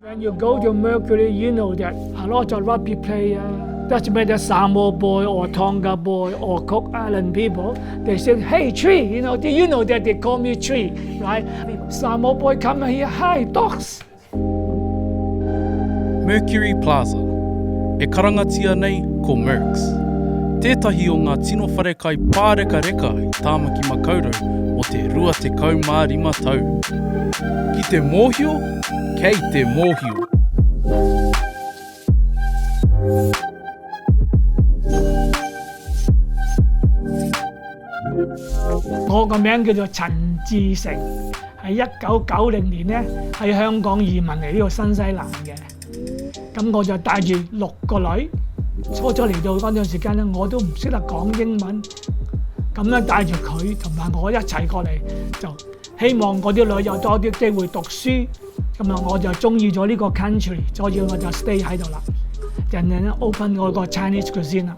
When you go to Mercury, you know that a lot of rugby player, doesn't matter Samoa boy or Tonga boy or Cook Island people, they say, hey, tree, you know, do you know that they call me tree, right? Samoa boy come here, hi, dogs. Mercury Plaza, e karangatia nei ko Mercs, tētahi o ngā tino wharekai pārekareka i Tāmaki Makaurau mō te 25 tau. Ki te mōhio, kei te mōhio! 我個名叫做陳志成，係一九九零年咧喺香港移民嚟呢個新西蘭嘅。咁我就帶住六個女，初初嚟到嗰陣時間咧，我都唔識得講英文，咁咧帶住佢同埋我一齊過嚟，就希望嗰啲女有多啲機會讀書。咁啊，我就中意咗呢個 country，所以我就 stay 喺度啦。人哋咧 open 我個 Chinese cuisine 啦。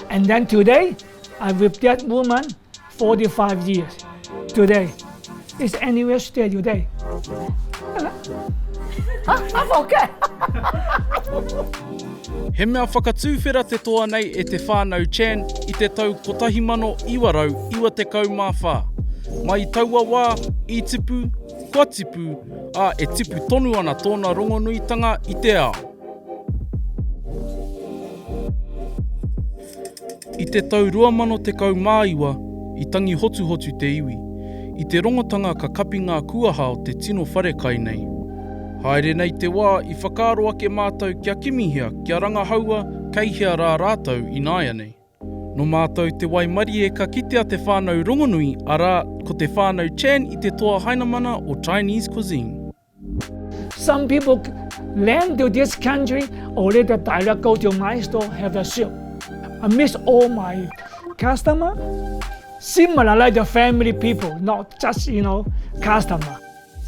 And then today, I with that woman 45 years. Today, it's anniversary today. I'm okay. He mea whakatuwhera te toa nei e te whānau Chan i te tau 1994. Mai i taua wā, i tipu, kua tipu, ā, e tipu tonu ana tōna rongonuitanga i te ao. I te tau 2019, i tangi hotuhotu te iwi, i te rongotanga ka kapi ngā kuaha o te tino wharekai nei. Haere nei te wā i whakaaro ake mātou kia kimihia, kia rangahaua kei hea rā rātou ināianei. Nō mātou te waimarie ka kitea te whānau rongonui, arā, ko te whānau Chan i te toa Hainamana o Chinese Cuisine. Some people land to this country already direct go to my store have a soup. I miss all my customer. Similar like the family people, not just you know customer.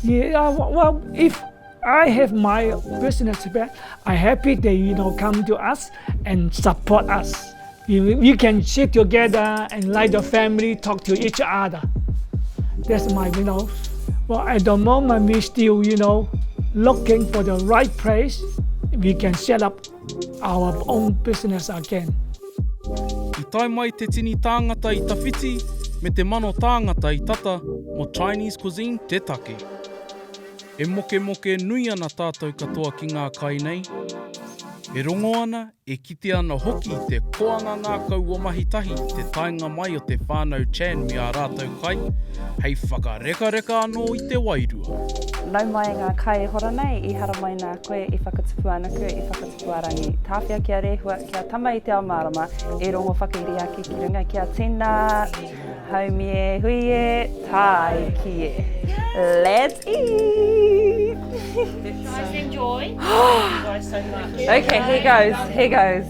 Yeah, well, if I have my business back, I happy they you know come to us and support us. We can sit together and like the family talk to each other. That's my you know. Well, at the moment we still you know looking for the right place we can set up our own business again. I tae mai te tini tāngata i tawhiti me te mano tāngata i tata mō Chinese cuisine te take. E mokemoke nui ana tātou katoa ki ngā kai nei. E rongo ana, e kite ana hoki i te koanga ngākau o mahi tahi i te taenga mai o te whānau Chan me ā rātou kai, hei whakarekareka anō i te wairua. Nau mai ngā kai e hora nei, i haramai nā koe, i whakatupu ana koe, i whakatupu a Rangi. Tāwhia ki a Rehua, ki a Tama i te ao mārama, e rongo whakairi ake ki runga ki a Tina. Haumi e, hui e, tāiki e. Let's eat! Guys, enjoy. Thank you guys so much. Okay, here goes, here goes.